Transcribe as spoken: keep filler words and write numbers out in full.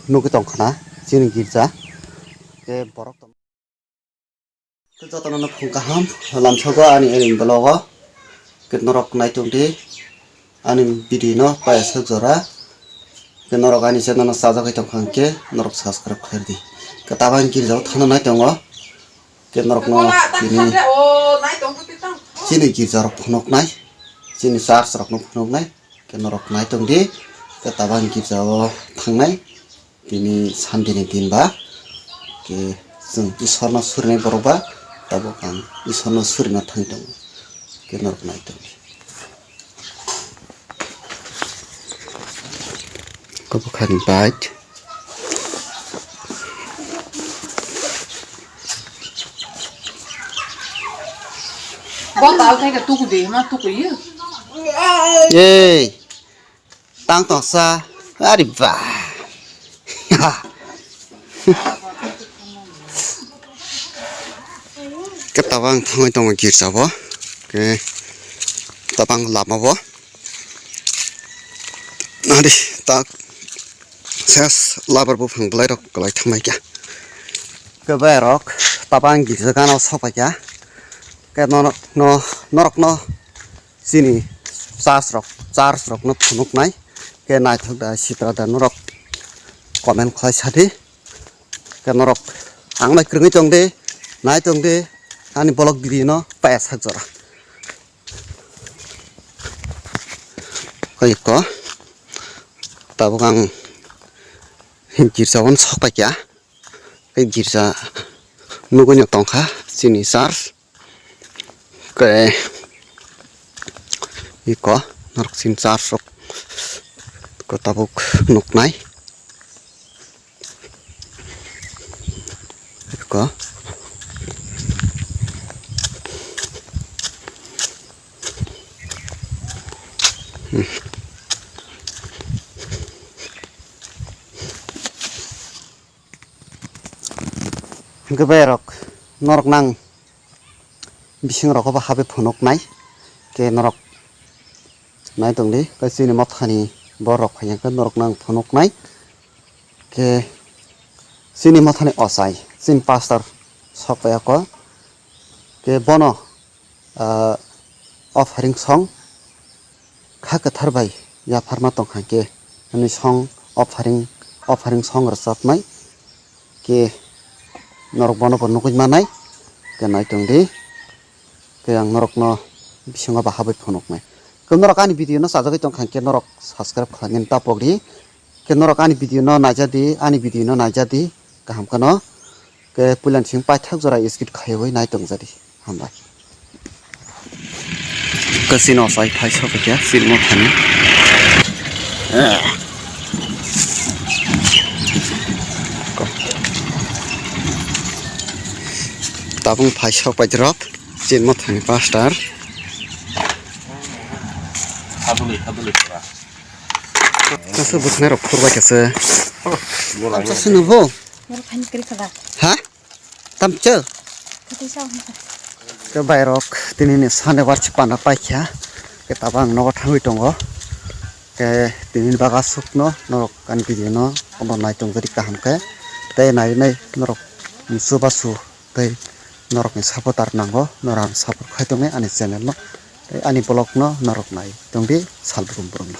nugwi tongkhana chini girja. Khe borok tong-, khe jotono no phung kaham lamsogo ani, ani vlog o. Khe norok naitung di ani video no paiya sak jora. Khe norok ani channel no chajagwi tongkha hwnkhe norok subscribe khlai di. Khe tabang girja o thangna nai tongo. Khe norokno tini chini girja rok phunuknai, chini church rokno phunuknai, khe norok nai tong di, khe tabang girja o thangnai, tini Sunday ni din ba, khe chwng Isor no surinai borok ba, tabuk ang Isor no surina thangwi tongo, khe norok nai tong di. Kobokani bike. Bota al thai ka tuku de, ma tuku ye. Ei, tang tong sa, ari ba. Khe tabang thangwi tongo girja bo, khe tabang lama bo. Nadi tak ses labar buphang belai rok kwlai thangmai kha. Khe bai rok tabang girja gana o sok pai kha. Khe no, no, norok no chini church rok, church rok no phunuk nai. Khe naithok da sitra da norok comment khlai sa di. Khe norok ang bai kwrwngwi tong di, nai tong di, ani vlog video no paiya sak jora. Koi ko tabuk ang girja o sok pai kha, khe girja nugwi no tongkha chini church. Khe iko norok chini church rok ko tabuk nuknai. Iko. Hmm. Hwnkhe bai rok norok nang bising rok bo habwi phunuknai, khe norok nai tongdi, khe chini mothani borok phai hwnkhe norok nang phunuknai, khe chini mothani ochai chini pastor sok pai ako, khe bono ah, offering song kha kwthar bai yapharma tongkha khe, hwnwi song offering, offering song rwchapnai khe norok bono bo nugwi manai khe nai tong di. Khe ang norokno bisingo baha bai phunuknai khe norok ani video no chajagwi tongkha khe norok subscribe khlainani ta pok di. Khe norok ani video no naija di, ani video no naija di kaham kheno. Khe puila ni simi paithak jora skip khaiwi nai tong jadi. Hambai. Khe chini ochai phai sok khe chini mothani. Tabung phai sok pai rok chini mothani pastor. Kasa bwkhnai rok phurbai kasa. Tamsa sunu bo. Ha? Tamcho? Khe bai rok tini ni sanibar chipana paikha. Khe tabang nogo thangwi tongo. Khe tini ni baga sukno norok ani video no omo nai tong jadi kaham khe. Tei nai nai norok chubachu tei norok ni supporter nango, norok ang support khai tongni ani channel no. Tei ani vlog no norok nai tongdi sal brum brum no.